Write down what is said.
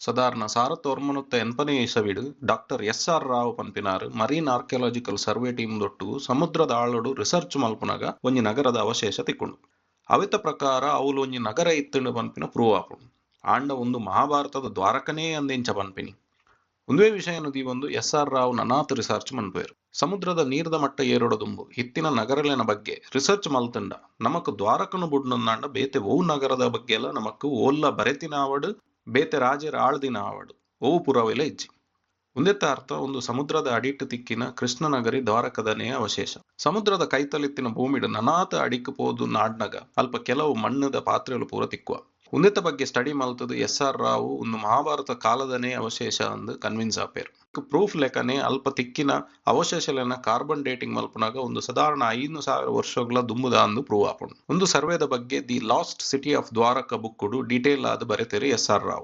ಸಾಧಾರಣ 1980ನೇ ಇಸವಿಡ್ ಡಾಕ್ಟರ್ ಎಸ್ ಆರ್ ರಾವ್ ಪನ್ಪಿನಾರ್ ಮರೀನ್ ಆರ್ಕಿಯಾಲಜಿಕಲ್ ಸರ್ವೆ ಟೀಮ್ ದೊಟ್ಟು ಸಮುದ್ರದ ಆಳೊಡು ರಿಸರ್ಚ್ ಮಲ್ಪುನಗ ಒಂಜಿ ನಗರದ ಅವಶೇಷ ತಿಕ್ಕುಂಡು. ಅವೆತ ಪ್ರಕಾರ ಅವುಲು ಒಂಜಿ ನಗರ ಇತ್ತ್ಂಡ್ ಪನ್ಪಿನ ಪ್ರೂವ್ ಆಪುಂಡು. ಆಂಡ ಉಂದು ಮಹಾಭಾರತದ ದ್ವಾರಕನೇ ಅಂದೆಂಚ ಪನ್ಪಿನಿ? ಉಂದುವೇ ವಿಷಯನು ದೀವೊಂದು ಎಸ್ ಆರ್ ರಾವ್ ನನಾತ್ ರಿಸರ್ಚ್ ಮನ್ಪುವೆರ್. ಸಮುದ್ರದ ನೀರ್ದ ಮಟ್ಟ ಏರೊಡದುಂಬು ಇತ್ತಿನ ನಗರಲೆನ ಬಗ್ಗೆ ರಿಸರ್ಚ್ ಮಲ್ತ್ಂಡ ನಮಕ್ ದ್ವಾರಕನು ಬುಡ್ನಂದಾಂಡ ಬೇತೆ ಒವು ನಗರದ ಬಗ್ಗೆಲ ನಮಕ್ ಓಲ್ಲ ಬರೆತಿನ ಆವಡ್ ಬೇತೆ ರಾಜೆರ್ ಆಳ್ದಿನ ಆವಡ್ ಒವು ಪುರಾವೆಲ ಇಜ್ಜಿ. ಉಂದೆತ್ತ ಅರ್ಥ ಉಂದು ಸಮುದ್ರದ ಅಡಿಟ್ ತಿಕ್ಕಿನ ಕೃಷ್ಣನಗರಿ ದ್ವಾರಕದನೇ ಅವಶೇಷ. ಸಮುದ್ರದ ಕೈತಲಿತ್ತಿನ ಭೂಮಿಡ್ ನನಾತ್ ಅಡಿಕ್ ಪೋದು ನಾಡ್ನಗ ಅಲ್ಪ ಕೆಲವು ಮಣ್ಣುದ ಪಾತ್ರೆಲು ಪೂರ ತಿಕ್ಕುವ. ಉಂದೆತ್ತ ಬಗ್ಗೆ ಸ್ಟಡಿ ಮಲ್ತುದು ಎಸ್ ಆರ್ ರಾವ್ ಉಂದು ಮಹಾಭಾರತ ಕಾಲದನೇ ಅವಶೇಷ ಅಂದ್ ಕನ್ವಿನ್ಸ್ ಆಪೆರ್. ಪ್ರೂಫ್ ಲೆಕ್ಕನೆ ಅಲ್ಪ ತಿಕ್ಕಿನ ಅವಶೇಷಲೆನ ಕಾರ್ಬನ್ ಡೇಟಿಂಗ್ ಮಲ್ಪುನಗ ಉಂದು ಸಾಧಾರಣ 5000 ವರ್ಷಗಳ ದುಂಬುದ ಅಂದ್ ಪ್ರೂವ್ ಆಪುಂಡು. ಉಂದು ಸರ್ವೇದ ಬಗ್ಗೆ the lost city of Dwarka ಬುಕ್ಕುಡು detail ಆದ್ ಬರೆತೆರ್ ಎಸ್ ಆರ್ ರಾವ್.